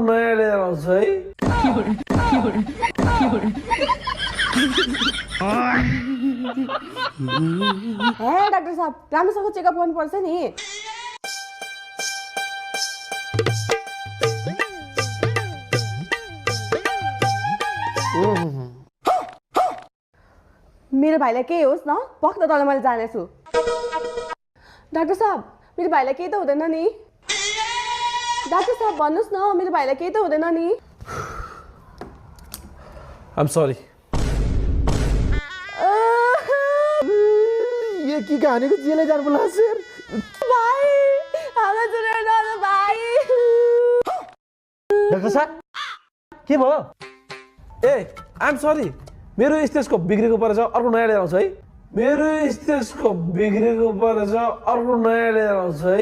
नयाँ लिएर आउँछु है। हे डाक्टर साहब राम्रोसँग चेकअप गर्नुपर्छ नि। मेरो भाइलाई केही होस् न पक्क तल मैले जानेछु। डाक्टर साहब मेरो भाइलाई केही त हुँदैन नि। डाक्टर साहब भन्नुहोस् न मेरो भाइलाई केही त हुँदैन नि। I'm sorry. ये की कहानी को जेल जान बोला सर। भाइ हाम्रो जुरेर जानु भाइ। डाक्टर साहब के भयो? ए I'm sorry. मेरो स्टेजको बिग्रेको परेछ अर्को नयाँ लिएर आउँछु है। मेरो स्टेजको बिग्रेको परेछ अर्को नयाँ लिएर आउँछु है।